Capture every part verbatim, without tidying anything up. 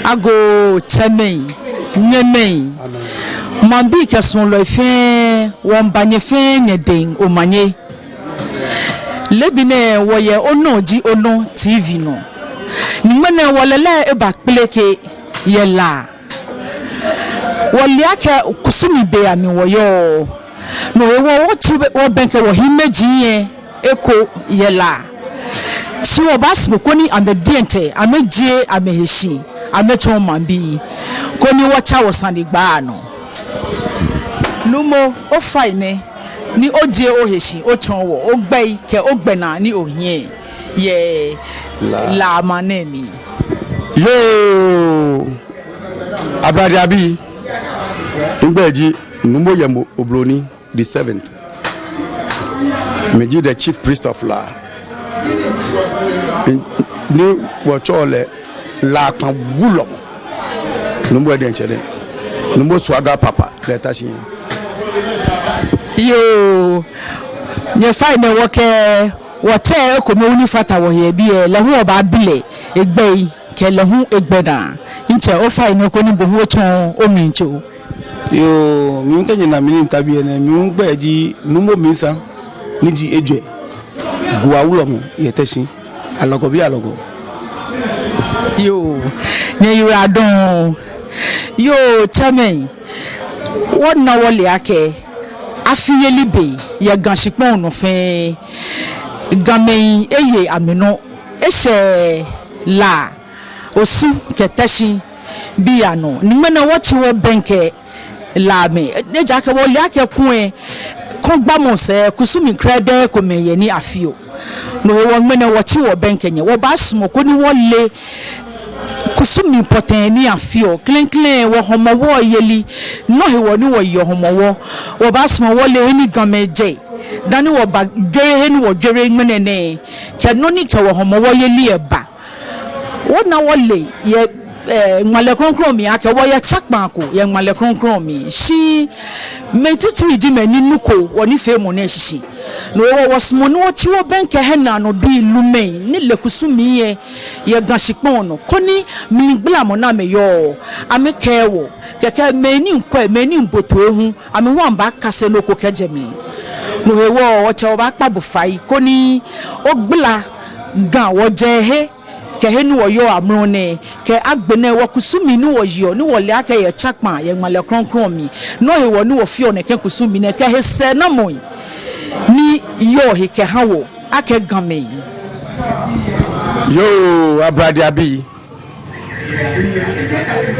Agoo, tsɛmɛi, nyɛmɛi, maŋbii kɛ suɔlɔi fɛɛ, wɔmiiba nyɛ fɛɛ nyɛdɛŋ omanye. Leebi nɛɛ wɔyɛ Onɔ Ji Onɔ T V nɔ. Ni ŋmɛnɛ wɔlɛlɛ eba kpleke yɛ La. Wɔle akɛ kusumii be amli wɔyɔɔ. No hewɔ wɔtsi wɔbɛŋkɛ wɔhiimeji lɛ eko yɛ La. Shi wɔbaasumɔ koni amɛ diɛŋtsɛ amɛjie amɛhe shi, amɛtsɔɔ maŋbii, koni wɔtsa wɔsanegbaa nɔ. Nuumo, ofainɛ, ni ojie ohe shi otsɔɔ wɔ ogbɛi kɛ ogbɛnaa ni ohiɛ yɛ La maŋ nɛɛ mli. Yoo, Ablade abii, migbɛi ji Nuumo Yemo Obroni the seventh. Miji the chief priest of La. Ni wɔtsɛɔ lɛ Lakpa Wulɔmɔ. Nuumo diɛŋtsɛ nɛ. Nuumo Swaga Papa lɛ ta shi. Yoo, nyɛfainɛ, wɔkɛ wɔtsɛ ekome hu ni fata wɔhe yɛ biɛ, lɛ hu wɔbaabi lɛ egbɛi kɛ lɛ hu egbɛnaa. Ntsɛ, ofainɛ koni bo hu otsɔɔ omli ntsɔ. Yoo, mi hu kɛ nyɛna mi ni mita biɛ nɛɛ, migbɛi ji Nuumo Mensah ni ji ejwɛ Gua Wulɔmɔ yɛ Teshie. Alɔgɔ bi alɔgɔ. Yoo, nyɛyiwaladɔŋŋ. Yoo, tsɛmɛi, wɔna wɔle akɛ afi yeli be yɛ Ga shikpɔŋ nɔ fɛɛ, Gamɛi eye amɛnɔ, eshɛ La, Osu kɛ Teshie bii anɔ. Ni ŋmɛnɛ wɔtsi wɔbɛŋkɛ Lamɛi, ejaakɛ wɔle akɛ kulɛ kɔŋgbamɔ sɛɛ kusumii krɛdɛɛ komɛi yɛ ni afeɔ. No hewɔ ŋmɛnɛ wɔtsi wɔbɛŋkɛ nyɛ, wɔbaasumɔ koni wɔle kusumii pɔtɛɛ ni afeɔ, klɛŋklɛŋ wɔ Hɔmɔwɔ yeli, nɔ hewɔ ni wɔyeɔ Hɔmɔwɔ. Wɔbaasumɔ wɔle he ni Gamɛi jɛ dani wɔbajwere he ni wɔjwere ŋmɛnɛ nɛɛ, kɛ nɔ ni kɛ wɔ Hɔmɔwɔ yeli lɛ ba. Wɔna wɔle yɛ, eh, Ŋmalɛ Krɔŋkrɔŋ mli akɛ wɔyɛ tsakpaa ko yɛ Ŋmalɛ Krɔŋkrɔŋ mli. Shi mɛi titri ji mɛi ni nuko wɔnifeemɔ nɛɛ shishi. No hewɔ wɔsumɔɔ ni wɔtsi wɔbɛŋkɛ hiɛnaanɔbii, lumɛi ni le kusumii lɛ yɛ Ga shikpɔŋ nɔ, koni mligbalamɔ ni amɛyɔɔ, amɛkɛɛ wɔ. Kɛkɛ mɛi ni miikwɛ, mɛi ni miibo toi hu, amɛ hu amɛbaakase nɔ ko kɛjɛ mli. No hewɔ, otsɛ, wɔbaakpa bo fai koni ogbala Ga wɔjɛɛhe kɛ he ni wɔyɔɔ amrɔ nɛɛ, kɛ agbɛnɛ wɔkusumii ni wɔyeɔ, ni wɔle akɛ eyɛ tsakpaa yɛ Ŋmalɛ Krɔŋkrɔŋ mli, nɔ hewɔ ni wɔfeɔ nɛkɛ kusumii nɛɛ, kɛ he sɛɛnamɔi ni yɔɔ he kɛha wɔ akɛ Gamɛi. Yoo, Ablade abii.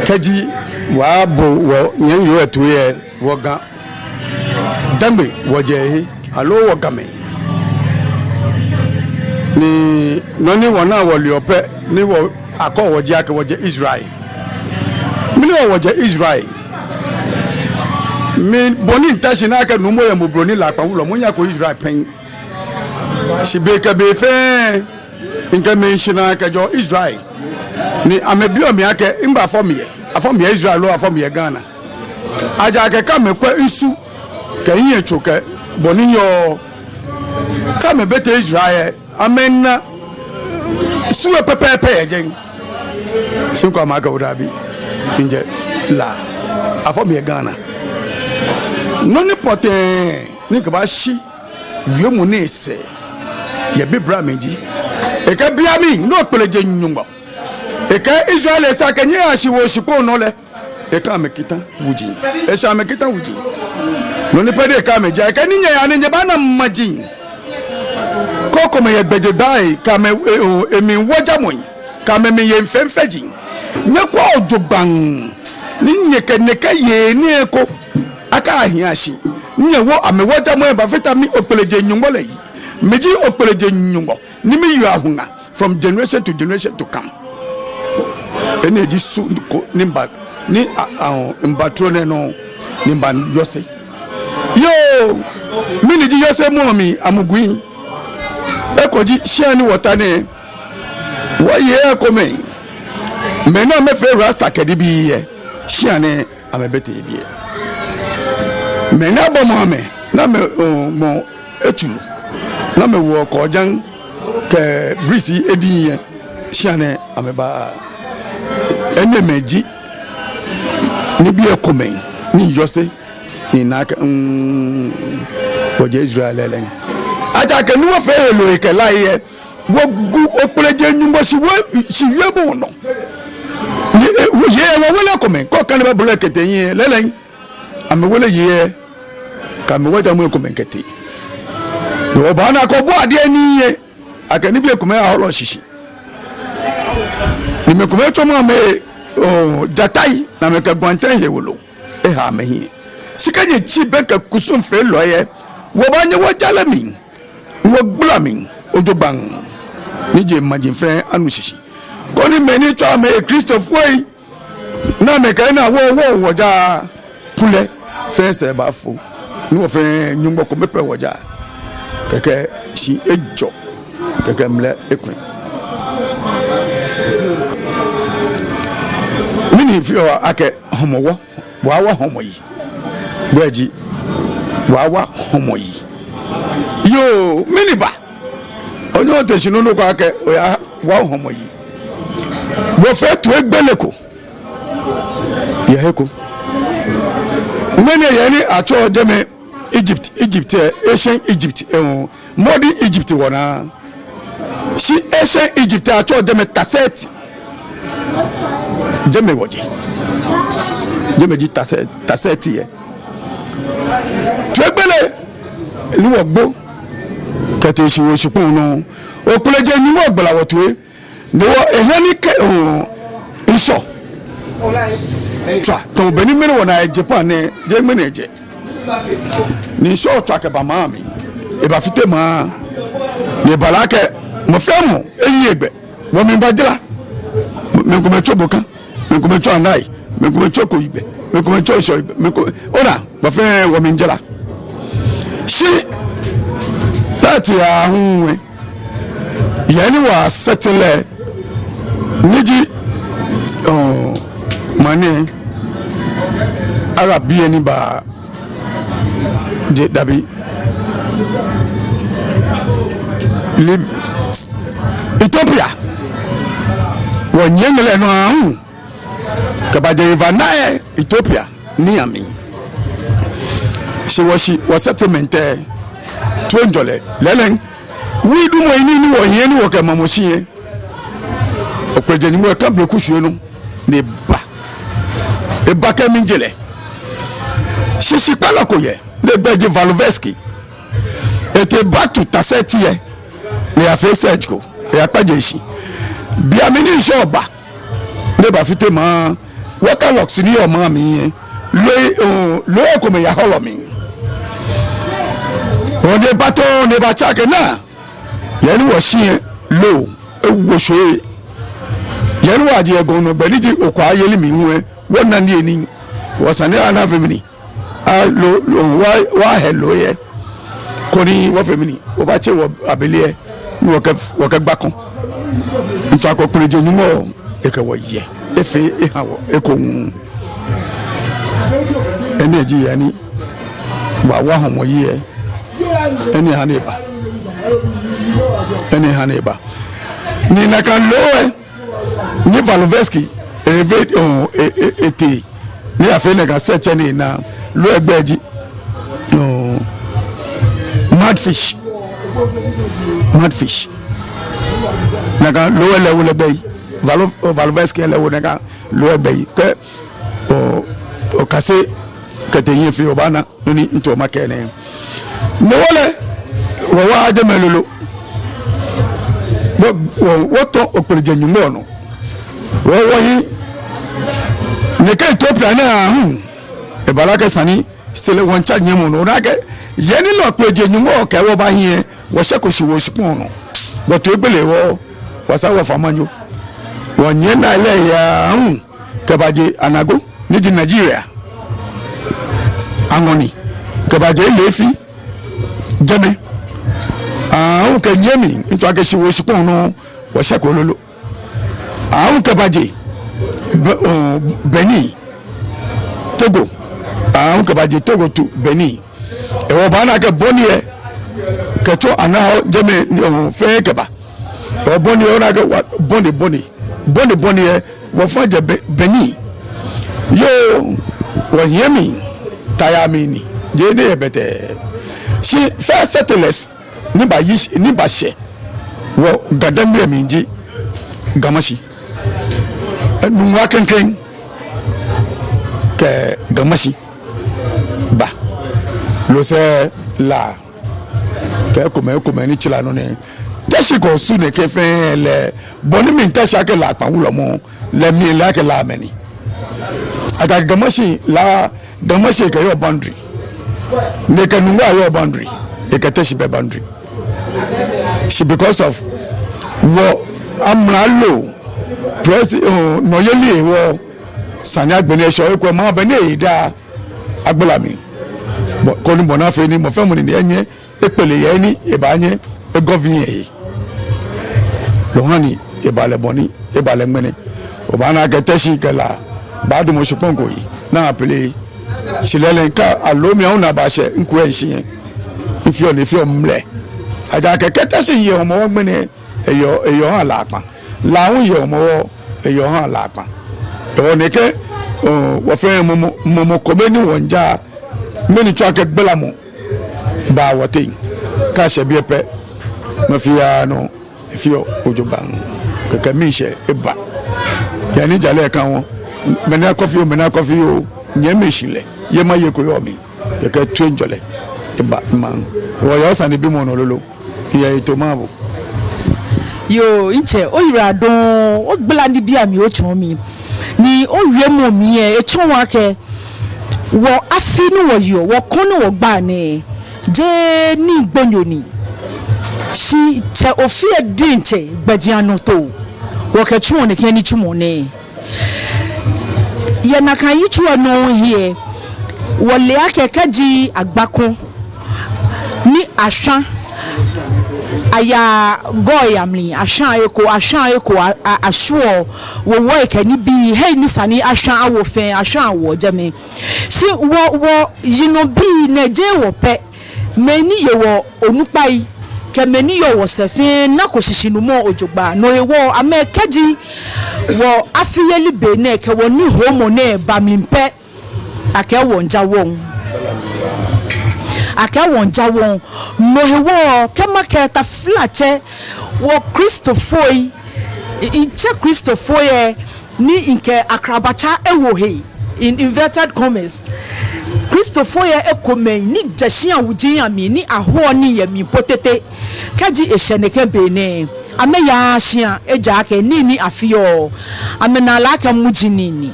Kɛji wɔbo wɔnyɛmi yoo lɛ toi lɛ, wɔ Ga Dangme wɔjɛɛhe, aloo wɔ Gamɛi. Ni nɔ ni wɔnaa wɔleɔ pɛ, ni wɔ, akɛɔ wɔ ji akɛ wɔjɛ Israel. Mɛni hewɔ wɔjɛ Israel? Mi bɔ ni mita shi minaa akɛ Nuumo Yemo Obroni Lakpa Wulɔmɔ, miyako Israel pɛŋ. Shi be kɛ be fɛɛ, mikɛ mɛi shinaa kɛjɛɔ Israel. Ni amɛbiɔ mi akɛ, mɛɛba afɔ mi yɛ? Afɔ mi yɛ Israel loo afɔ mi yɛ Ghana? Ejaakɛ kɛ amɛkwɛ misu kɛ mihiɛtso kɛ bɔ ni miyɔɔ, kɛ amɛbɛŋkɛ Israel lɛ, amɛnaa su lɛ pɛpɛɛpɛ yɛ jɛi. Shi mikɛɔ amɛ akɛ oo dabi, mijɛ La, afɔ mi yɛ Ghana. Nɔ ni pɔtɛɛ ni mikɛbaashi wiemɔ nɛɛ sɛɛ yɛ bibioo mli ji, ekɛɛ bianɛ ni okpele je Nyɔŋmɔ, ekɛɛ Israel lɛ esa akɛ nyɛya shi wɔshikpɔŋ nɔ lɛ, ekã amɛ kita wuji. Esa amɛ kita wuji. Nɔ ni pɛ ni ekã amɛ ji akɛ ni nyɛya ni nyɛbana maji kɔkɔɔkɔ yɛ amɛgbɛjegbɛi, kɛ amɛ, e, o, emli wɔjamɔi, kɛ amɛmli yei fɛɛ fɛɛ ji. Nyɛkwɛa jogbaŋŋ ni nyɛkɛ nɛkɛ yei nɛɛ eko akahia shi. Nyɛwo amɛ wɔjamɔi lɛ bafata mi okpele je Nyɔŋmɔ lɛ yi. Mi ji okpele je Nyɔŋmɔ ni miyeɔ ahuŋa from generation to generation to come. Enɛ ji su ko ni miba, ni a, a, miba tro nɛɛ nɔ ni mibayɔse. Yoo, mɛni ji yɔsemɔ mli amugui? Eko ji shia ni wɔta nɛɛ, wɔyei komɛi, mɛi ni amɛfee rasta kɛ nibii lɛ, shia nɛɛ amɛbɛŋkɛ biɛ. Mɛi ni abɔmɔ amɛ, ni amɛ, o, mɔ etsuru, ni amɛwoɔ kɔɔjaŋ kɛ brisi ediŋ lɛ, shia nɛɛ amɛba. Enɛɛmɛi ji nibii komɛi ni yɔse ni ana akɛ, mm, wɔjɛ Israel lɛlɛŋ. Ejaakɛ ni wɔfee heloo kɛ la yɛ, wɔgu Okpelejen Nyɔŋmɔ shi wɔ, shi wiemɔ nɔ. Ni, eh, yɛ wɔwele komɛi, kɛ okane Baibol lɛ kɛtee hiɛ lɛlɛŋ, amɛwele yɛ, kɛ amɛwajamɔ komɛi kɛtee. Ni wɔbaana akɛ obu adiɛ ni yɛ, akɛ nibii komɛi ahɔlɔ shishi. Ni mɛi komɛi tsɔmɔ amɛ, oh, jatai, ni amɛkɛ gwantɛŋ he wolo eha amɛhiɛ. Shi kɛ nyɛtsi bɛŋkɛ kusumfeelɔi lɛ, wɔbaanyɛ wɔja lɛ mli, wɔgbala mli jogbaŋŋ, ni jeŋmaji fɛɛ anu shishi. Koni mɛi ni tsɛɔ amɛhe Kristofoi, ni amɛkɛɛ ni wɔ, wɔ, wɔja kulɛ, fɛɛ sɛɛ baafo. Ni wɔ fɛɛ Nyɔŋmɔ kome pɛ wɔja. Kɛkɛ shi ejɔ. Kɛkɛ mlɛ ekwɛ. Mɛni feɔ akɛ Hɔmɔwɔ, wɔwa Hɔmɔ yi. Gbɛi ji, wɔwa Hɔmɔ yi. Yoo, mɛni ba? Onyɛ ote shi nɔ ko akɛ oyawa Hɔmɔ yi. Wɔfee toigbele ko yɛ he ko. Mɛni yɛ ni atsɛɔ jɛmɛ Egypt, Egypt, eh, ancient Egypt, eh, modern Egypt wɔnaa. Shi ancient Egypt atsɛɔ jɛmɛ Taset. Jɛmɛ wɔjɛ. Jɛmɛ ji Taset, Taset yɛ. Toigbele ni wɔgbo kɛtee shi wɔ shikpɔŋ nɔ. Okpelejen Nyɔŋmɔ gbala wɔ toi. Ni wɔ, ehe ni kɛ, oh, ŋshɔ tswa. Tamɔ bɔ ni mɛi ni wɔnaa yɛ Japan nɛɛ, jɛmɛ ni ejɛ. Ni ŋshɔ tswa kɛba maŋ mli. Ebafite maŋ. Ni ebala akɛ mɔ fɛɛ mɔ eyi egbɛ. Wɔmiiba jara. Mɛi komɛi tsɔ boka. Mɛi komɛi tsɔ anai. Mɛi komɛi tsɔ ko yigbɛ. Mɛi komɛi tsɔ ŋshɔ yigbɛ. Mɛi ko, ona, wɔfɛɛ wɔmiijara. Shi, that aahu lɛ, yɛ ni wɔsettle lɛ, ni ji, oh, mane, Arab bii ni ba, je dabi, Lib-, Ethiopia, wɔnyiɛ ŋmɛlɛ nɔ aahu. Kɛbaje River Nile, Ethiopia, ni amɛ. Shi wɔshi, wɔ settlement lɛ, toiŋjɔlɛ, lɛlɛŋ, wudumɔ yi ni, ni wɔhiɛ ni wɔkɛmamɔ shi lɛ. Okpelejen Nyɔŋmɔ kã bleku shwie nɔ, ni eba. Eba kɛ mlijɔlɛ. Shishikpalɔ ko yɛ, ni egbɛi ji Valovsky. Etee back to Taset lɛ, ni eyafee search ko, eyakpa je shi. Be mli ni ŋshɔ ba, ni ebafite maŋ, waterlogs ni yɔɔ maŋ mli lɛ, loo, oh, loo komɛi yahɔlɔ mli. Ni eba too, ni ebatsɛ akɛ naa, yɛ ni wɔshi lɛ, loo ewo shwie. Yɛ ni wɔje yɛ gɔŋ nɔ gbɛ ni ji Okwayeli mli lɛ, wɔna niyenii, wɔsane ana fɛɛ mli ni. A, loo, loo, wɔ, wɔhe loo lɛ. Koni wɔfee mli ni, wɔbatse wɔ abele lɛ, ni wɔkɛ, wɔkɛgba kɔŋ. Ŋtsɔ akɛ Okpelejen Nyɔŋmɔ, ekɛ wɔ yɛ. Efee, eha wɔ, eko ŋu. Enɛ ji yɛ ni, wɔwa Hɔmɔwɔ yi lɛ. Enɛ ha ni eba. Enɛ ha ni eba. Ni nakai loo lɛ, ni Valovsky, eve, oh, e, e, etee. Ni afee nakai search ni ena loo lɛ gbɛi ji, oh, mudfish. Mudfish. Nakai loo lɛ lɛ ewo lɛ gbɛi. Valo-, oh, Valovsky lɛ ewo nakai loo lɛ gbɛi. Kɛ, oh, okase kɛtee hiɛ fɛɛ obaana. Nɔ ni ŋtsɔ makɛɛ nɛ. Ni wɔ lɛ, wɔwa jɛmɛ lolo. Wɔ, wɔ, wɔtɔ Okpelejen Nyɔŋmɔ nɔ. Wɔ, wɔyi. Nɛkɛ Ethiopia nɛɛ, hmm. Ebala akɛ sane, still wɔŋtsa nyɛmɔ nɔ. Nakai, yɛ ni lɛ Okpelejen Nyɔŋmɔ kɛ wɔ ba hiɛ, wɔshɛko shi wɔ shikpɔŋ nɔ. Wɔtoigbele wɔ, wɔsa wɔfa manyo. Wɔnyiɛ Nile lɛ aahu kɛbaje Anago, ni ji Nigeria. Aŋɔni, kɛbaje Lefi, jɛmɛ. Aahu kɛ nyɛmi, ŋtsɔ akɛ shi wɔ shikpɔŋ nɔ, wɔshɛko lolo. Aahu kɛbaje, Be-, oh, Benin, Togo. Aahu kɛbaje Togo to Benin. Ewɔ baana akɛ bɔ ni yɛ, kɛtsɔ anahɔ jɛmɛ, oh, fɛɛ kɛba. Ewɔ bɔ ni yɛ, ona akɛ wa, bɔ ni, bɔ ni. Bɔ ni, bɔ ni yɛ, Wɔfã jɛ Be- Benin. Yoo, wɔhiɛ mli, ta ya mli ni. Jeee ni yɛ bɛtɛ. Shi first settlers ni ba yi ni ba shɛ wɔ Ga Dangme mli ji Ga Mashi. Nungua klɛŋklɛŋ kɛ Ga Mashi ba. Losɛ La kɛ ekomɛi, ekomɛi ni tsila nɔ nɛɛ. Teshie kɛ Osu nɛkɛ fɛɛ lɛ, bɔ ni mita shi akɛ La Kpa wulɔmɔ lɛ, mile akɛ La mɛi ni. Akɛ Ga Mashi, La Ga Mashi kɛ yɔɔ boundary. Ni kɛ Nungua yɔɔ boundary. Ekɛ Teshie bɛ boundary. Shi because of wɔ amralo, press, uh, nɔyeli wɔ sane agbɛnɛ shɔ ekwɛ ma bɛ ni eda agbala mli. Bɔ- koni bɔ ni afee ni mɔ fɛɛ mɔ ni enyɛ ekpele yɛ ni ebaanyɛ egɔ vi yɛ. No hewɔ ni eba lɛ bɔ ni eba lɛ ŋmɛnɛ. Obaana akɛ Teshie kɛ La baadamɔ shikpɔŋ ko he ni apele. Shi lɛɛlɛŋ kɛ aloo mi awu ni abashɛ ŋku yɛ shishi yɛ. Efeɔ ni efeɔ mlɛ. Ejaakɛ kɛ Teshie ye Hɔmɔwɔ ŋmɛnɛ, eyɔɔ, eyɔɔ ha La Kpa. La hu ye Hɔmɔwɔ, eyɔɔ ha La Kpa. Ehewɔ nɛkɛ, oo, wɔ fɛɛ mɔmɔ, mɔmɔ kome ni wɔmiija, mɛni tsɔɔ akɛ gbalamɔ baa wɔteŋ. Kɛ ashɛ biɛ pɛ, nɔ fɛɛ nɔ efeɔ jogbaŋŋ. Kɛkɛ miishɛɛ eba. Yɛ ni jalɛ ka wɔ. Mɛni akɔ fioo, mɛni akɔ fioo. Nyɛmi shi lɛ. Yɛ ma ye ko yɔɔ mli. Kɛkɛ toiŋjɔlɛ eba maŋ. Wɔyɛ osanebimɔ nɔ lolo. Yɛ eto mabu. Yoo, ntsɛ, oyiwaladɔŋŋ, ogbala nibii amli otsɔɔ mi. Ni owiemɔ mli lɛ, etsɔɔ wɔ akɛ wɔ afi ni wɔyeɔ, wɔkɔŋ ni wɔgbaa nɛɛ, jeee nii gbonyo ni. Shi Tsɛ Ofe lɛ diɛŋtsɛ gbɛjianɔtoo, wɔkɛtsuɔ nɛkɛ nitsumɔ nɛɛ. Yɛ nakai yitso lɛ nɔŋŋ he lɛ, wɔle akɛ kɛji agba ko ni ashwa, aya gɔŋ lɛ amli, ashwa eko, ashwa eko, a- a- ashwɔ wowɔi kɛ nibii, hei ni sa ni ashwa awo fɛɛ, ashwa awo jɛmɛ. Shi wɔ- wɔyinɔbii nɛɛ jeee wɔ pɛ, mɛi ni ye wɔ onukpai kɛ mɛi ni yɔɔ wɔsɛɛ fɛɛ nako shishinumɔ jogbaŋŋ. No hewɔ amɛ kɛji wɔ afiyeli be nɛɛ kɛ wɔnihoomɔ nɛɛ ba mli pɛ, akɛɛ wɔmiija wɔŋ. Akɛɛ wɔmiija wɔŋ. No hewɔ kɛ makɛɛ taflatsɛ, wɔ Kristofoi, i- i- ntsɛ Kristofoi lɛ, ni mikɛ akrabatsa ewo he, in inverted commas. Kristofoi lɛ ekomɛi ni jɛ shia wuji amli ni ahoɔ nii yɛ mli po tete. Kɛji eshɛ nɛkɛ be nɛɛ, amɛyaaa shia, ejaakɛ nii ni afeɔ, amɛnaa lɛ akɛ muji nii ni.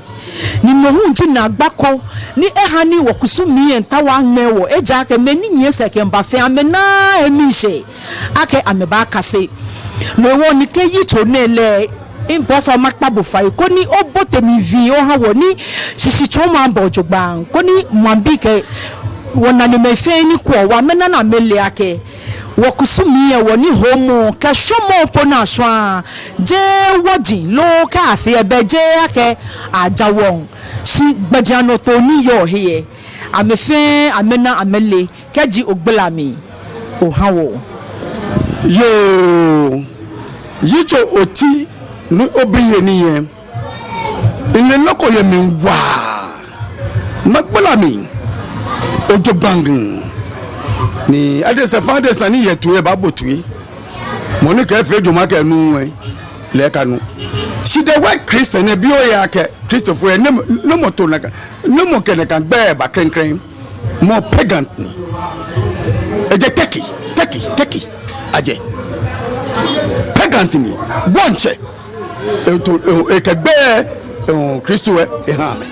Ni no hu ji naagba ko ni eha ni wɔkusumii lɛ miitao aŋmɛɛ wɔ, ejaakɛ mɛi ni nyiɛ sɛɛ kɛmiiba fɛɛ amɛnaaa he miishɛɛ akɛ amɛbaakase. No hewɔ ni kɛ yitso nɛɛ lɛ, miibɔ fai, makpa bo fai koni obote mli vii oha wɔ ni shishitsɔɔmɔ aba jogbaŋŋ, koni maŋbii kɛ wɔnanemɛi fɛɛ ni kwɛɔ wɔ amɛna ni amɛle akɛ wɔkusumii lɛ, wɔnihoomɔ kɛ shwamɔ po ni ashwaa, jeee wɔji loo kɛ afee ebɛ, jeee akɛ aja wɔŋ. Shi gbɛjianɔtoo ni yɔɔ he lɛ, amɛ fɛɛ amɛna amɛle kɛji ogbala mli oha wɔ. Yoo, yitso oti ni obi he nɛɛ, mile nɔ ko yɛ mli waa. Magbala mli jogbaŋŋ. Ni adesa fɛɛ adesa ni yɔɔ toi lɛ baabo toi. Mɔ ni kɛɛ efee jɔɔmɔ akɛ enuuu lɛ, lɛ ekanu. Shi the word Christian lɛ, bi ohe akɛ Kristofoi lɛ, namɔ, namɔ to nakai, namɔ kɛ nakai gbɛi ba klɛŋklɛŋ. Mɔ pagan ni. Ejɛ Turkey, Turkey, Turkey. Ajɛ. Pagan ni. Wɔŋtsɛ. Eto, e- ekɛ gbɛi, e- Kristo lɛ eha amɛ.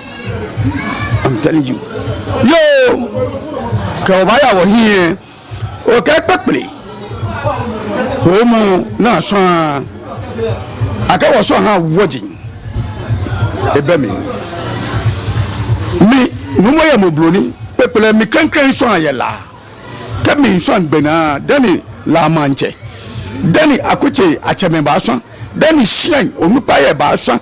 I'm telling you. Yoo. Kɛ obaaya wɔhiɛ, okɛ kpekple hoomɔ ni ashwaa, akɛ wɔshwaa ahaa wɔji. Ebɛ mli. Mi, Nuumo Yemo Obroni, kpekple mi klɛŋklɛŋ shwaa yɛ La. Kɛ miishwa gbɛnaa, dani La maŋtsɛ, dani akutsei atsɛmɛi baashwa, dani shiai onukpai lɛ baashwa.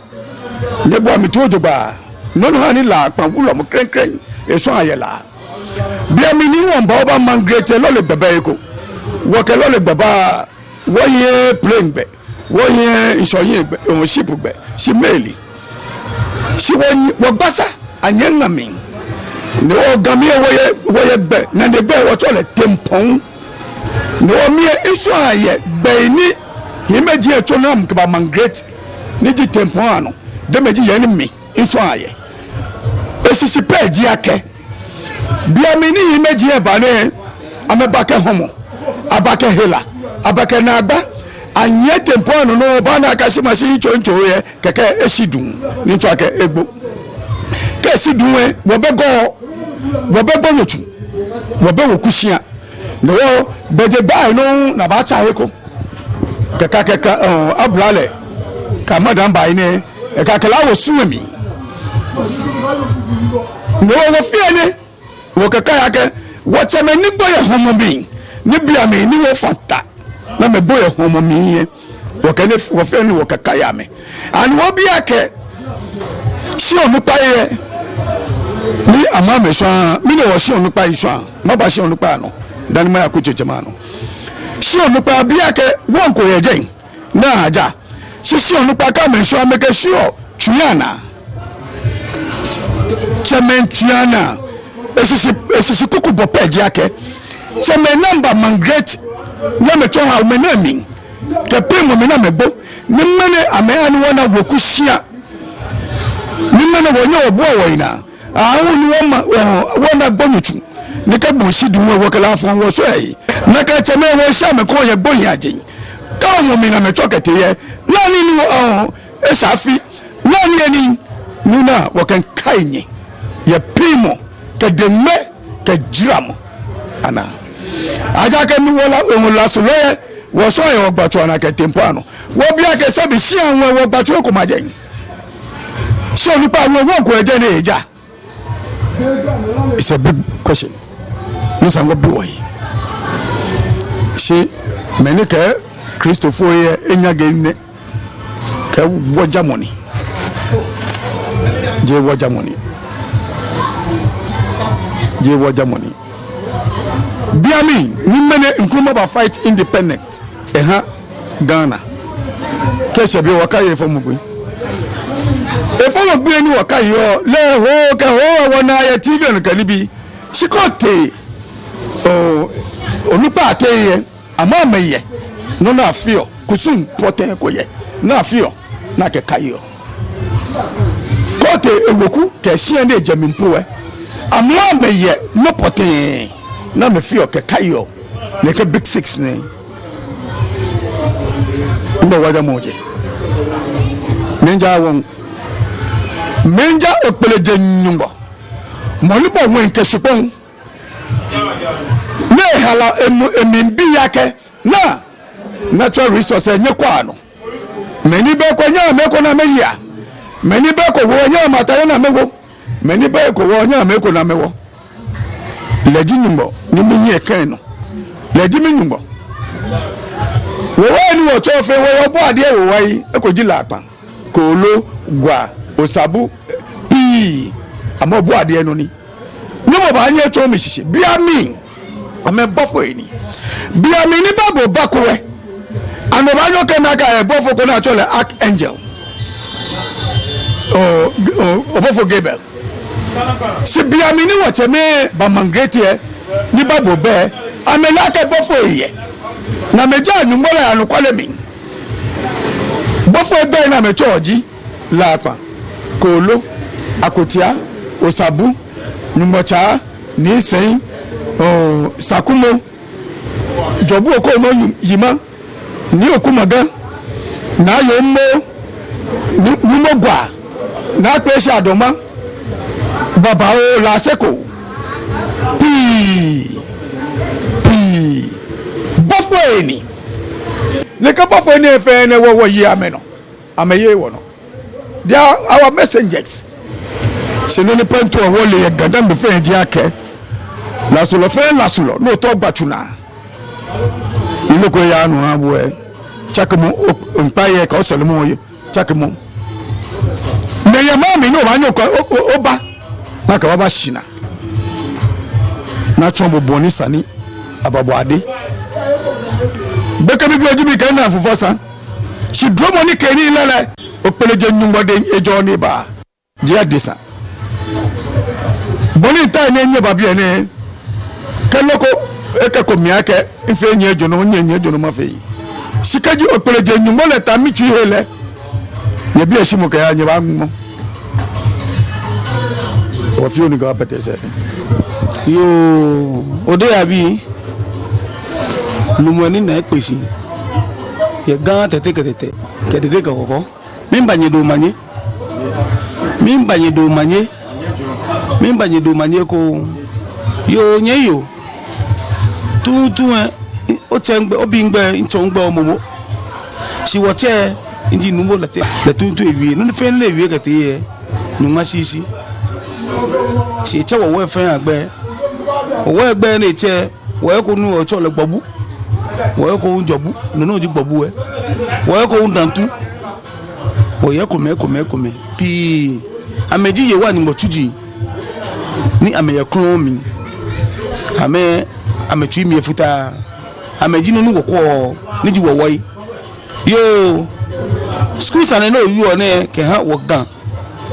Nyɛbua mi toi jogbaŋŋ. Nɔ ni ha ni La Kpa wulɔmɔ klɛŋklɛŋ eshwaa yɛ La. Bianɛ ni wɔmiiba, wɔba Margaret lɔle gbɛ ba eko. Wɔkɛ lɔle gbɛ ba, wɔhiɛ plane gbɛ, wɔhiɛ ŋshɔhiɛ gbɛ, eh, ship gbɛ, shi meli. Shi wɔ, wɔgba sa anyɛ ŋa mli. Ni wɔ Gamɛi wɔyɛ, wɔyɛ gbɛ, nane gbɛ wɔtsɛɔ lɛ Tempɔŋ. Ni wɔ mli lɛ, ŋshɔ ayɛ gbɛi ni hiimeji lɛ tsɔ naa amɛkɛba migrate, ni ji Tempɔŋ anɔ. Jɛmɛ ji he ni mi ŋshɔ ayɛ. Eshishi pɛ ji akɛ, bei amli ni hiimeji lɛ ba nɛɛ, amɛba kɛ hɔmɔ, aba kɛ hela, aba kɛ naagba, anyiɛ Tempɔŋ anɔ nɔŋŋ, obaana akɛ shi mashi ntsontso yɛ, kɛkɛ eshi duŋ, ni ŋtsɔ akɛ egbo. Kɛ eshi duŋ lɛ, wɔbɛ Gɔɔ, wɔbɛ Gbonyo tsu, wɔbɛ weku shia. Ni wɔ, bɛ je gbaa lɛ nɔŋŋ ni abaatsa he ko. Kɛkɛ, kɛkɛ, ɔɔ, abla lɛ. Kɛ madam ba yi nɛɛ, ekɛɛ akɛ lɛ awo su lɛ mli. Ni wɔ, wɔfeɔ enɛ, wɔkɛkaiɔ akɛ, wɔtsɛmɛi ni gbo yɛ hɔmɔ mli, ni bei amli ni wɔfata, ni amɛgbo yɛ hɔmɔ mli lɛ, wɔkɛ enɛ, wɔfeɔ enɛ wɔkɛkaiɔ amɛ. Ani wɔbi akɛ, shi onukpai lɛ, ni amɛ amɛ shwaa, mi ni wɔ shi onukpai shwaa, maba shi onukpai anɔ, dani maya kutsetse ma nɔ. Shi onukpai bi akɛ, wɔŋ ko yɛ jɛi, naa ja, shi shi onukpa kɛ amɛshɔ amɛkɛ shiɔ tsuiana. Tsɛmɛi tsuiana. Eshishi, eshishi kuku bɔ pɛ ji akɛ, tsɛmɛi ni amɛba migrate, ni amɛtsɔ ha amɛnaa mli, kɛ piŋmɔ mli ni amɛgbo, ni ŋmɛnɛ amɛhani wɔna weku shia. Ni ŋmɛnɛ wɔnyɛ wɔbua wɔyi naa. Aahu ni wɔma, wɔ, wɔna Gbonyo tsu. Ni kɛ gbo shi duŋ lɛ wɔkɛ lɛ afɔ wɔshwɛ. Nakai tsɛmɛi wɔshi amɛ koni yɛ gbohii ajeŋ. Kɛ wɔmɔ mli ni amɛtsɔ kɛtee lɛ, naa nii ni wɔ, ɔɔ, esa afi. Naa nii ni, ni naa wɔkɛkai nyɛ. Yɛ piŋmɔ, kɛ deŋme, kɛ jaramɔ. Anaa. Ejaakɛ mi wɔ La, ɔɔ, Lasulɔ lɛ, wɔsɔ yɛ wɔgbatsu anaa kɛ Tempɔŋ anɔ. Wɔbi akɛ sɛbi shia ŋwɛ wɔgbatsu ko ma jɛi. Shi onukpa wɔ, wɔŋ ko yɛ jɛi ni eja. It's a big question. Ni esa ni wɔbi wɔhe. Shi mɛni kɛ Kristofoi lɛ, enyaŋe nɛ. Kɛ wɔjamɔ ni. Jeee wɔjamɔ ni. Jeee wɔjamɔ ni. Bei amli, ni ŋmɛnɛ Nkrumah ba fight independent. Eha Ghana. Kɛ eshɛ biɛ wɔkaiɔ efɔmɔ gbi. Efɔmɔ gbi ni wɔkaiɔ lɛ, hoo kɛ hoo wɔnaa yɛ T V nɔ kɛ nibii. Shi kɛ otee, ɔɔ, onukpai ateŋ lɛ, amɛ amɛyɛ nɔ ni afeɔ, kusum pɔtɛɛ ko yɛ ni afeɔ, ni akɛkaiɔ. Kɛ otee eweku kɛ shia ni ejɛ mli po lɛ, amɛ amɛyɛ nɔ pɔtɛɛ ni amɛfeɔ kɛkaiɔ. Nɛkɛ Big Six nɛɛ. Mibɔ wɔjamɔ jɛ. Mɛi ja wɔŋ. Mɛi ja Okpelejen Nyɔŋmɔ. Mɔ ni bɔ ŋwɛi kɛ shikpɔŋ. Ni ehala emu, emli bi akɛ, naa, natural resource nyɛkwɛa nɔ. Mɛi ni bɛ eko nyɛhaa amɛ eko ni amɛyea. Mɛi ni bɛ eko wɔ nyɛhaa amɛ atade ni amɛwo. Mɛi ni bɛ eko wɔ nyɛhaa amɛ eko ni amɛwo. Lɛ ji Nyɔŋmɔ ni mihiɛ kã enɔ. Lɛ ji mi Nyɔŋmɔ. Wɔwɔi ni wɔtsɛɔ fɛɛ wɔyɛ Obɔade wɔwɔi, eko ji Lakpa, Koolo, Gwa, Osabu, pii. Amɛ Obɔade nɔ ni. Nyɔŋmɔ baanyɛ atsɔɔ mi shishi. Bei amli, amɛ bɔfoi ni. Bei amli ni Bible bako lɛ, ani obaanyɛ okɛɛ nakai bɔfo ko ni atsɛɔ lɛ archangel? Oo, oo, obɔfo Gabriel. Shi bei amli ni wɔtsɛmɛi ba migrate lɛ, ni Bible bɛ, amɛle akɛ bɔfoi yɛ. Ni amɛjaa Nyɔŋmɔ lɛ anɔkwale mli. Bɔfoi bɛ ni amɛtsɛɔ ji Lakpa, Koolo, Akotia, Osabu, Nyɔŋmɔtsa, Nii Sɛi, oo, Sakumo, Jɔbu Okono Yima, Nii Okumaga, Naa Yommo, Nii, Nii Mogwa, Naa Kpeshie Adoma, Babaoo, Laseko, pii, pii. Bɔfoi ni. Nɛkɛ bɔfoi nɛɛ fɛɛ nɛɛ wɔ, wɔyeee amɛnɔ. Amɛyeee wɔnɔ. They are our messengers. Shi nɔ ni pɛ ntao wɔle yɛ Ga-Dangme fɛɛ ji akɛ, Lasulɔ fɛɛ Lasulɔ, ni otao gbatsu naa, ni nɔ ko yaa nɔ aha bo lɛ, tsakemɔ, o, oŋkpai lɛ kɛ osɔlemɔ lɛ, tsakemɔ. Mɛi yɛ maŋ mli ni obaanyɛ okɛ, o, o, oba, ni akɛ bo aba shi naa. Ni atsɔɔ bo bɔ ni sa ni aba bo ade. Gbekɛbii, oji mi kɛ naa fufɔ sa. Shi duromɔ ni kɛ nii lɛ lɛ, Okpelejen Nyɔŋmɔ dɛŋ ejɔɔ ni eba. Jeee adesa. Bɔ ni mita ni nyɛba biɛ nɛɛ, kɛ nɔ ko, ekɛko mi akɛ mifee nyɛ jɔɔmɔ, nyɛ nyɛ jɔɔmɔ mafee. Shi kɛji okpele je Nyɔŋmɔ lɛ ta mitsui he lɛ, nyɛbiɔ shi mɔ kɛya nyɛbaŋmɔ. Wɔfeɔ ni kɛbapɛtɛ sɛɛ. Yoo, Odehe abii, lumɔ ni na ekpe shi yɛ Ga Tɛte kɛ Tɛtɛ kɛ Dede kɛ Kɔkɔ. Miiba nyɛ do omanye. Miiba nyɛ do omanye. Miiba nyɛ do omanye ekoŋŋ. Yoo, nyɛ yoo. Tuuntu ɛ, otsɛ ŋgbɛ, obi ŋgbɛ, mitsɔ ŋgbɛ, omomo. Shi wɔtsɛ, miji Nuumo Lɛte, lɛ tuuntu ewie. Nɔ ni fɛɛ ni ewie kɛtee yɛ, Nyɔŋmɔ shishi. Shi etsɛ wɔ wɔ fɛɛ agbɛ. Wɔ wɔ gbɛ ni etsɛ, wɔyɛ ko ni wɔtsɛɔ lɛ Gbɔbu. Wɔyɛ ko Jɔbu, no nɔŋŋ ji Gbɔbu ɛ. Wɔyɛ ko Dantu. Wɔyɛ komɛi, komɛi, komɛi pii. Amɛji Yehowa Nyɔŋmɔ tsuji ni amɛyɛ krɔŋŋ mli. Amɛ, amɛtsui mli efutaa. Amɛji nɔ ni wɔkwɛɔ, ni ji wɔwɔi. Yoo, skul sane ni owieɔ nɛɛ kɛha wɔ Ga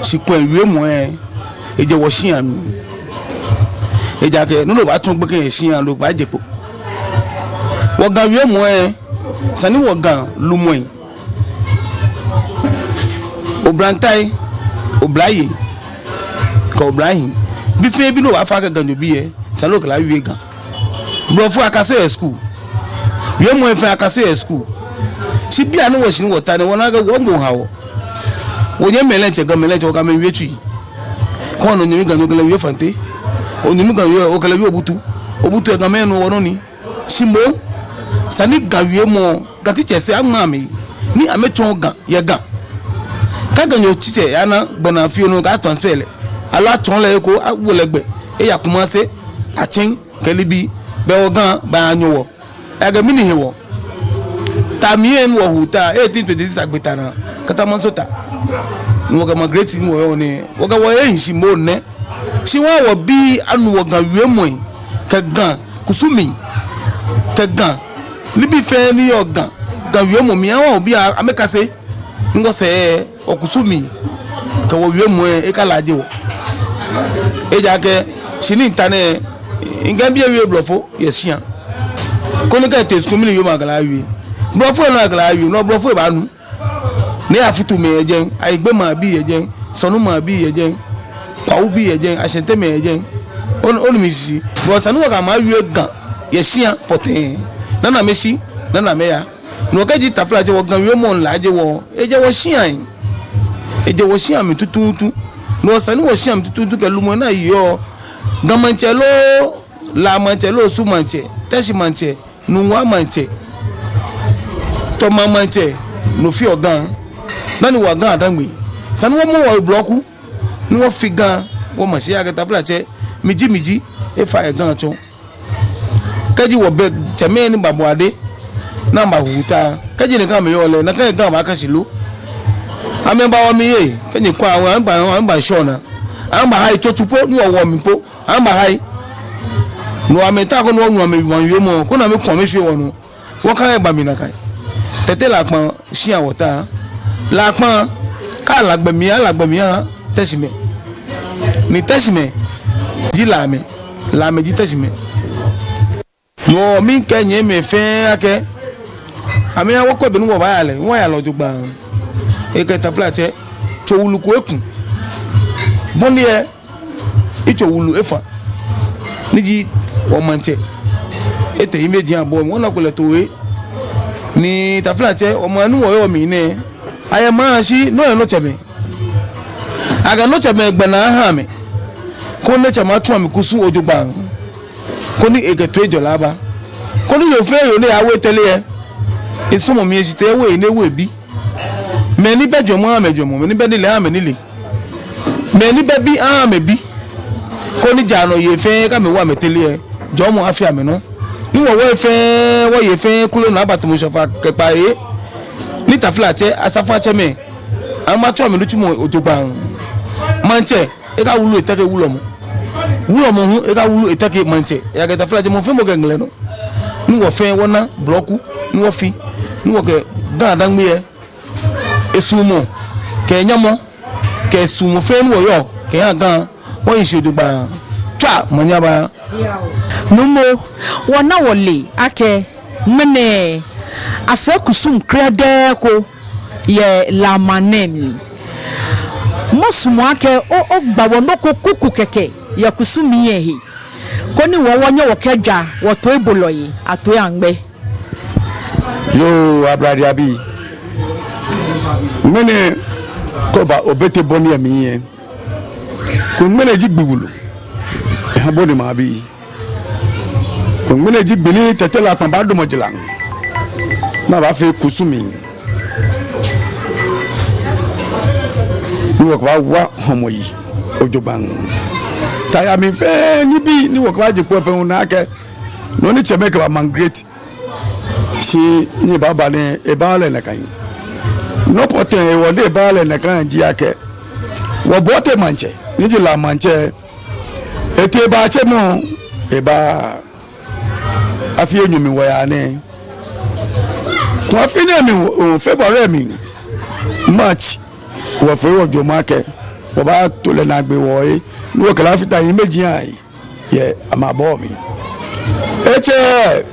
shikwɛɛ wiemɔ ɛ, ejɛ wɔshia mli. Ejaakɛ nɔ ni obaatsɔ gbekɛ yɛ shia lɛ obaaje kpo. Wɔ Ga wiemɔ ɛ, esa ni wɔ Ga lumɛi, oblantai, oblayei kɛ oblahii, bi fɛɛ bi ni obaafee akɛ Ganyo bi ɛ, esa ni okɛ lɛ awie Ga. Blɔfo akaseɔ yɛ skul. Wiemɔ ɛ fɛɛ akaseɔ yɛ skul. Shi bianɛ wɔshi ni wɔta nɛɛ, wɔna akɛ wɔmɔ ha wɔ. Wɔnyɛmimɛi lɛ diɛŋtsɛ, Gamɛi lɛ diɛŋtsɛ, wɔ Gamɛi wie tsui. Kɛ onyɛmi Ganyo okɛ lɛ wie Fante. Onyɛmi Ganyo okɛ lɛ wie Obutu. Obutu ɛ Gamɛi nɔ, wɔnɔ ni. Shi moŋ, esa ni Ga wiemɔ, Ga teacher sɛɛ aŋma amɛ ni amɛtsɔɔ Ga yɛ Ga. Kɛ Ganyo teacher yana gbɛnaa fioo nɔ, akɛ transfer lɛ, aloo atsɔɔ lɛ eko, awo lɛ gbɛ, eya Kumasi, Akyem kɛ nibii, belɛ wɔ Ga baanyɔ wɔ. Ejaakɛ mɛni hewɔ? Tamɔ ɛ ni wɔhu ta, eighteen twenty-six agbe ta naa, Katamanso ta. Ni wɔkɛ Margaret ni wɔyɔɔ nɛɛ, wɔkɛ wɔhe hi shi moŋ nɛ. Shi wɔ wɔbii anu wɔ Ga wiemɔi, kɛ Ga kusumii, kɛ Ga nibii fɛɛ ni yɔɔ Ga, Ga wiemɔ mli, wɔ wɔbii amɛkase. Ŋkɔ sɛɛ, wɔkusumii kɛ wɔwiemɔi, ekalaaje wɔ. Ejaakɛ, shi ni mita nɛɛ, mikɛ mibi ewie blɔfo yɛ shia. Koni kɛ etee skul mli ni yɔɔ mli akɛ lɛ awie. Blɔfo ɛ nɔ akɛ lɛ awie, no blɔfo ebaanu. Ni Afutumɛi yɛ jɛi, Ayigbemɛi abii yɛ jɛi, Sɔnumɛi abii yɛ jɛi, Kwawumɛi abii yɛ jɛi, Ashantimɛi yɛ jɛi. Onu, onu mishishi. Bɔ esa ni wɔkɛ amɛ awie Ga yɛ shia pɔtɛɛ. Ni amɛshi, ni amɛya. No kɛji taflatsɛ wɔ Ga wiemɔ laaje wɔ, ejɛ wɔshia mli. Ejɛ wɔshia mli tuuntu. No esa ni wɔshia mli tuuntu kɛ lumɔ ni yɔɔ. Ga Maŋtsɛ loo, La Maŋtsɛ loo, Osu Maŋtsɛ, Teshie Maŋtsɛ, Nungua Maŋtsɛ, Tema Maŋtsɛ, no feɔ Ga. Dani wɔ Ga Adaŋme, esa ni wɔmɔ wɔhe blɔku, ni wɔfi Ga wɔma shi. Ejaakɛ taflatsɛ, miji miji, efa yɛ Ga tsɔ. Kɛji wɔbɛ tsɛmɛi ni babɔ ade, ni abahu ta, kɛji nɛkɛ amɛyɔɔ lɛ, nakai Ga baaka shi lo? Amɛba wɔmli yɛ, kɛji kwɛ wɔ, amɛba, amɛba shɔ naa, amɛba ha yi tsotsu po, ni wɔ wɔmli po. Amɛba ha yi. No amɛtaoɔ koni wɔnu amɛwiemɔ, koni amɛku amɛshwie wɔnɔ. Wɔkɛɛ eba mli nakai. Tɛtɛ Lakpa shia wɔta. Lakpa, kɛ La gbɛ mli, La gbɛ mli aha Teshiemɛi. Ni Teshiemɛi ji Lamɛi. Lamɛi ji Teshiemɛi. Yoo, miikɛɛ nyɛmimɛi fɛɛ akɛ, amɛha wɔkwɛ bɔ ni wɔbaaya lɛ, wɔya lɛ jogbaŋŋ. Ekɛ taflatsɛ, tso wulu ko eku. Bɔ ni eyɛ, etso wulu efã, ni ji wɔ maŋtsɛ. Etee emeji abɔ, wɔnako lɛ too yɛ. Ni taflatsɛ, wɔ maŋ ni wɔyɔɔ mli nɛɛ, ayɛ maŋ shi, no yɛ nɔtsɛmɛi. Akɛ nɔtsɛmɛi gbɛnaa aha amɛ. Koni nɔtsɛmɛi atsu amɛkusum jogbaŋŋ. Koni ekɛ toiŋjɔlɛ aba. Koni yoo fɛɛ yoo ni eyawo etɛliɛ, esumɔ mli eshitee ewo enii ewo ebii. Mɛi ni bɛ jwɛŋmɔ aha amɛ jwɛŋmɔ, mɛi ni bɛ nilee aha amɛ nilee. Mɛi ni bɛ bii aha amɛ bii. Koni jaanɔ yei fɛɛ kɛ amɛwo amɛtɛliɛ, jɔɔmɔ afi amɛnɔ. Ni wɔ wɔyei fɛɛ, wɔyei fɛɛ kule nɔ aba tamɔ shɔfa kɛ kpaa yei. Ni taflatsɛ, asafoatsɛmɛi, amɛtsu amɛnitsumɔ jogbaŋŋ. Maŋtsɛ, eka wulu eteke wulɔmɔ. Wulɔmɔ hu eka wulu eteke maŋtsɛ. Ejaakɛ taflatsɛ mɔ fɛɛ mɔ kɛ ŋlɛ nɔ. Ni wɔ fɛɛ wɔna blɔku, ni wɔfi, ni wɔkɛ Ga Adaŋme lɛ, esuɔmɔ kɛ nyamɔ kɛ suɔmɔ fɛɛ ni wɔyɔɔ kɛha Ga, wɔyiŋ shi ojogbaŋŋ. Tswa omanye aba. Nuumo, wɔna wɔle akɛ ŋmɛnɛ afee kusum krɛdɛɛ ko yɛ La maŋ nɛɛ mli. Masumɔ akɛ o, ogba wɔ nɔ ko kuku kɛkɛ yɛ kusum lɛ he, koni wɔ, wɔnyɛ wɔkɛjwa wɔtoibolɔi atoiaŋ gbɛ. Yoo, Ablade abii. Ŋmɛnɛ kɛ oba Obete bɔ ni emli yɛ, kulɛ ŋmɛnɛ ji gbi wulu eha Boni maŋbii. Kulɛ ŋmɛnɛ ji gbi ni Tɛte Lakpa baadamɔ jara ni abaafee kusum ni wɔkɛbaawa hɔmɔ yi ojogbaŋŋ. Tayaa mli fɛɛ nibii ni wɔkɛbaaje kpo fɛɛ, ona akɛ nɔ ni tsɛmɛi kɛba migrate shi ni ebaaba nɛɛ, ebaaa lɛ nakai. Nɔ pɔtɛɛ hewɔ ni ebaaa lɛ nakai ji akɛ wɔ Obote maŋtsɛ, ni ji La maŋtsɛ, etee ebaatse mɔ, eba afi enyɔ mli wɔyaa nɛɛ. Kulɛ afi nɛɛ mli, o, February mli, March, wɔfee wɔjwɛŋmɔ akɛ wɔbaato lɛ naagbee wɔhe, ni wɔkɛ lɛ afata hiɛmɛiji ahe yɛ amɛbɔɔ mli. Etsɛ,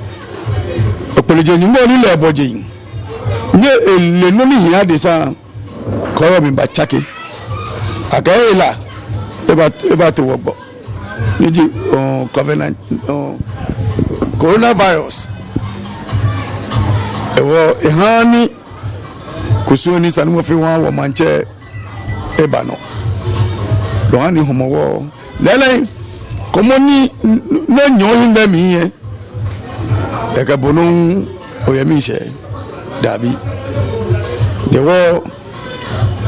Okpeleje Nyɔŋmɔ ni lɛ ebɔ jeŋ, ni ele nɔ ni hi adesa, kɔɔyɔɔ mli batsake. Akɛ hela eba, ebatee wɔ gbɔ, ni ji, ɔ, covenant, ɔ, coronavirus. Hewɔ eha ni kusum ni sa ni wɔfee wɔha wɔ maŋtsɛ eba nɔ. Lɛ ha ni Hɔmɔwɔ lɛɛlɛŋ, kɔmɔ ni nɔ nyɔ hiŋmɛi mli yɛ, ekɛ bo nɔŋŋ oyɛ miishɛɛ. Dabi. Hewɔ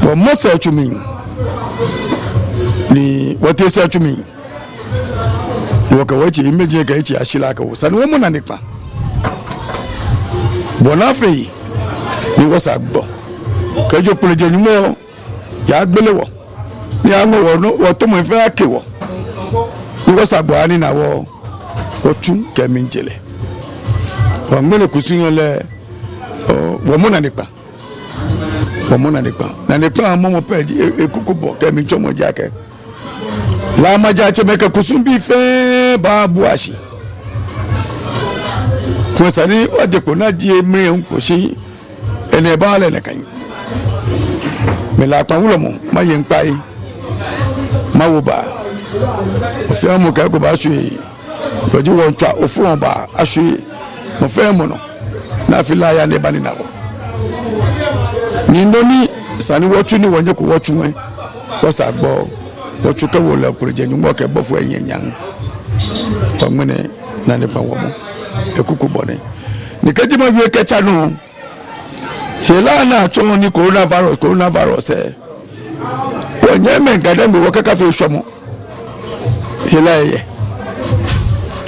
wɔmɔ sɛɛ tsu mli, ni wɔtee sɛɛ tsu mli, ni wɔkɛ wɔtsɛ hiɛmɛiji kɛ etsɛ ashi lɛ akɛ wɔ, esa ni wɔmɔ nane kpaa. Bɔ ni afee ni wɔsaa gbɔ, kɛji Okpeleje Nyɔŋmɔ yaagbele wɔ, ni aŋɔ wɔ nɔ, wɔtɔmɔi fɛɛ ake wɔ, ni wɔsaa gbɔ ni ana wɔ, wɔtsu kɛmiije lɛ. Wɔ ŋmɛnɛ kusum lɛ, ɔ, wɔmɔ nane kpaa. Wɔmɔ nane kpaa. Nane kpaa mɔmɔ pɛ ji, e, ekuku bɔ kɛmiitsɔmɔ ji akɛ La maŋtsɛmɛi kɛ kusumbii fɛɛ baabua shi. Kulɛ esa ni wɔje kpo ni aje mli ŋkpo shi. Enɛ baale nɛkɛ. Mi Lakpa wulɔmɔ, maye ŋkpai, mawo baa. Mɔ fɛɛ mɔ kɛ eko baashwie. Lɔji wɔŋtswa ofɔŋ baa ashwie mɔ fɛɛ mɔ nɔ, ni afi lɛ aya ni eba nina wɔ. Ni nɔ ni esa ni wɔtsu ni wɔnyɛ ko wɔtsu lɛ, wɔsaa gbɔ, wɔtsu kɛwo lɛ Okpeleje Nyɔŋmɔ kɛ bɔfoi lɛ nyɛnyɛŋ. Wɔ ŋmɛnɛ nane kpaa wɔmɔ. Ekuku bɔ nɛ. Ni kɛji mawie kɛtsa nɔ, hela ni atsɔɔ ni coronavirus, coronavirus lɛ, wɔnyɛmimɛi Ga-Dangme wɔkakafee shwamɔ. Hela lɛ yɛ,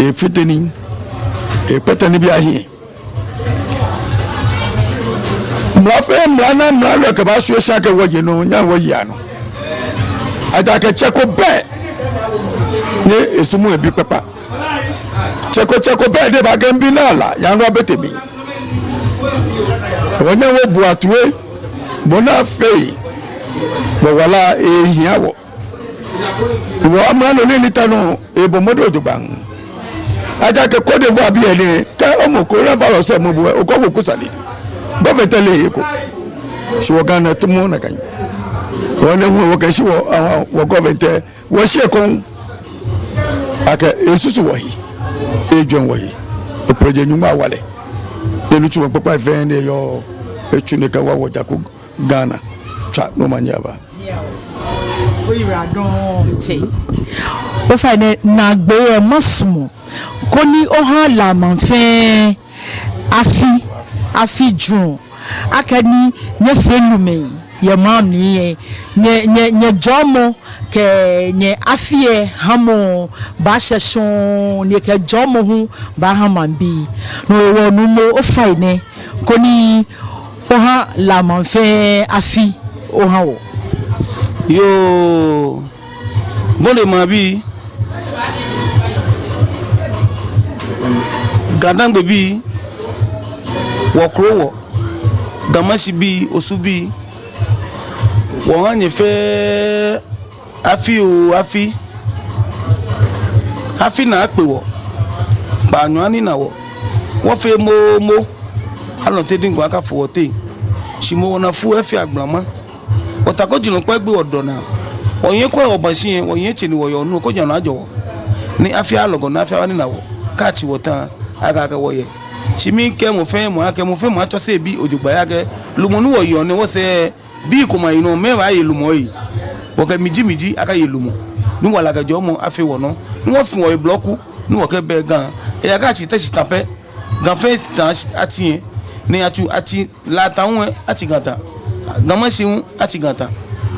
efite nii, ekpɛtɛ nibii ahiɛ. Mla fɛɛ mla ni amralo kɛbaashwie shi akɛ wɔye nɔ, nyɛhaa wɔyea nɔ. Ejaakɛ tsɛ ko bɛ ni esumɔɔ ebi kpakpa. Tsɛ ko, tsɛ ko bɛ ni baakɛɛ mibi lɛ ala, yaa nɔ abɛ tɛ mli. Wɔnyɛŋ wɔbua toi, bɔ ni afee ni wɔwala lɛ ahia wɔ. Wɔ amralo nɛɛ ni ta nɔ lɛ, ebɔ mɔdɛŋ jogbaŋŋ. Ejaakɛ Côte d'Ivoire bii lɛ nɛɛ, kɛ omɔ coronavirus lɛ mɔ bo lɛ, okɔ wɔ kusane. Government lɛ eko. Shi wɔ Ghana tamɔ nakai. Wɔ nɛɛ hu wɔkɛshi wɔ, wɔ government lɛ wɔshi ekoŋŋ akɛ esusu wɔhe, ejwɛŋ wɔhe. Okpeleje Nyɔŋmɔ awa lɛ. Ni nitsumɔ kpakpai fɛɛ ni eyɔɔ, etsu ni ekɛwa wɔ jaku Ghana. Tswa ni omanye aba. Oyiwaladɔŋŋ tsɛ. Ofainɛ naagbee lɛ masumɔ koni oha La maŋ fɛɛ afi, afi jurɔ. Akɛni nyɛfee lumɛi yɛ maŋ mli lɛ, nyɛ, nyɛ, nyɛjɔɔmɔ kɛ nyɛ afi lɛ hamɔ baashɛ shɔŋŋ, ni kɛ jɔɔmɔ hu baaha maŋbii. No hewɔ Nuumo, ofainɛ koni oha La maŋ fɛɛ afi oha wɔ. Yoo. Boni maŋbii, Ga-Dangme bii, wɔ krowɔ, Ga Mashi bii, Osu bii, Wɔhaa nyɛ fɛɛ afi oo afi. Afi naa akpe wɔ. Kpaanyɔ anina wɔ. Wɔfee moomo. Alɔnte diŋ ko akafo wɔteŋ. Shi moŋ wɔnaa fu efee agblama. Wɔtako jurɔ kpɔ egbe wɔdɔ naa. Wɔyɛ kwɛ wɔbashi yɛ, wɔyɛ tsɛ ni wɔyɔɔ nɔ ko jɛ nɔ ajɔ wɔ. Ni afi alɔgɔ ni afi awa nina wɔ. Kɛ atsi wɔ tã, akakɛɛ wɔyɛ. Shi miikɛɛ mɔ fɛɛ mɔ akɛ mɔ fɛɛ mɔ atsɔse ebi ojogbaŋŋ akɛ lumɔ ni wɔyɔɔ nɛɛ wɔsɛɛ bii komɛi anɔ mɛi baaye lumɔ ei. Wɔkɛ mijimiji akaye lumɔ. Ni wala kɛ jɔɔmɔ afee wɔnɔ. Ni wɔfi wɔhe blɔku. Ni wɔkɛbɛɛ Ga. Eya kɛ atsi Teshie tã pɛ. Ga fɛɛ tã atsi yɛ. Ni atsu atsi La tã hu atsi Ga tã. Ga Mashie hu atsi Ga tã.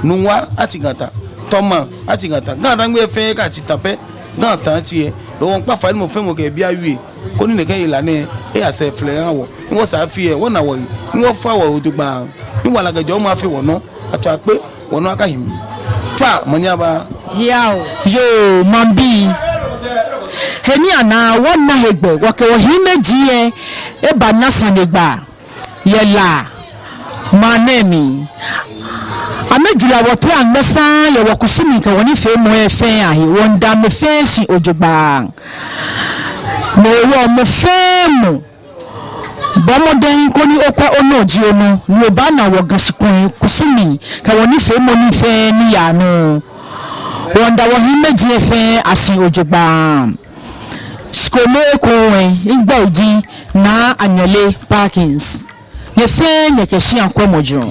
Nungua atsi Ga tã. Tɔma atsi Ga tã. Ga Dangme fɛɛ kɛ atsi tã pɛ. Ga tã atsi yɛ. Loo wɔmiikpa fai ni mɔ fɛɛ mɔ kɛ ebi awie. Koni nɛkɛ hela nɛɛ, eya sɛɛ flɛ aha wɔ. Ni wɔsɛɛ afi yɛ, wɔna wɔyi. Ni wɔfa wɔ ojogbaŋŋ. Ni wala kɛ jɔɔmɔ afee wɔnɔ. Atswa akpe, wɔnɔ akahim. Tswa, manye aba. Yao. Yoo, maŋbii. He ni ana, wɔna hegbɛ, wɔkɛ wɔhiimeji yɛ, eba na sane gba. Yɛ La maŋ nɛɛ mli. Amɛjwara wɔtoi aŋmɛ saŋŋ yɛ wɔkusumii kɛ wɔnifeemɔi fɛɛ ahe. Wɔmiida amɛ fɛɛ shi ojogbaŋŋ. Mɔ hewɔ mɔ fɛɛ mɔ, bɔɔ mɔdɛŋ koni okwɛ onɔ ji onɔ, ni obaana wɔ Ga shikpɔŋ kusumii kɛ wɔnifeemɔi fɛɛ ni yaa nɔ. Wɔmiida wɔhiimeji fɛɛ ashi ojogbaŋŋ. Shi kome ekoŋŋ, migbɛi ji Naa Anyele Perkins. Nyɛ fɛɛ nyɛkɛ shia kwɛmɔ jurɔ.